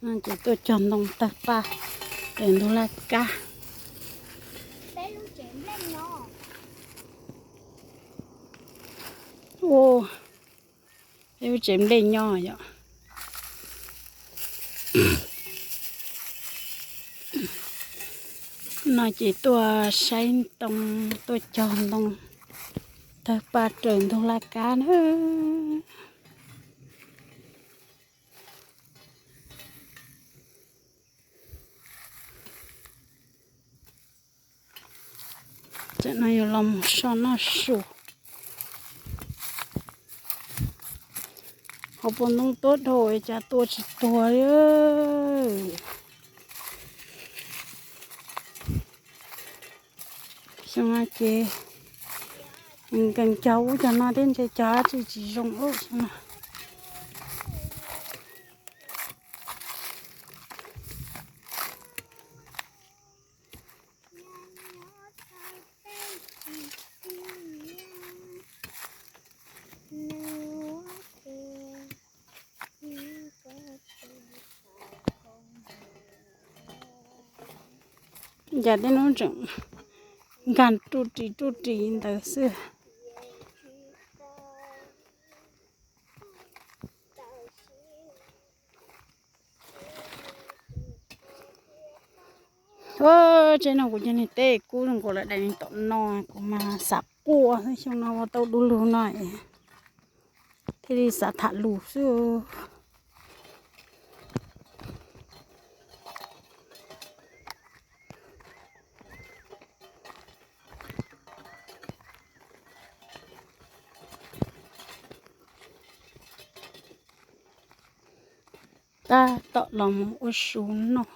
Ces tuaj cog ntoo tawg paj raws ntug laj kab. Ua, peb lub tsev nplej nyob yom. No ces tuaj saib ntoo, tuaj cog ntoo tawg paj raws ntug laj kab na. Tam no yuav los mus so noj su. Hauv paus ntoo tuaj dhau cas tua tsis tuag li. Xyoo no ces nkees cog ub cog no thiab ntshe cog dab tsi tsis zoo lawm xyoo no. Cas tej hnub tseem nkag ruj ris ruj ris ntawd xwb. Tsheb no kuv cov niag teb kub zoo nkaus lawv daim li tom no, kuv mas xav quaj xwb, xyoo no ua tau du lug no es thiaj li xav tham lus xwb. Tab tom los mus ua su noj.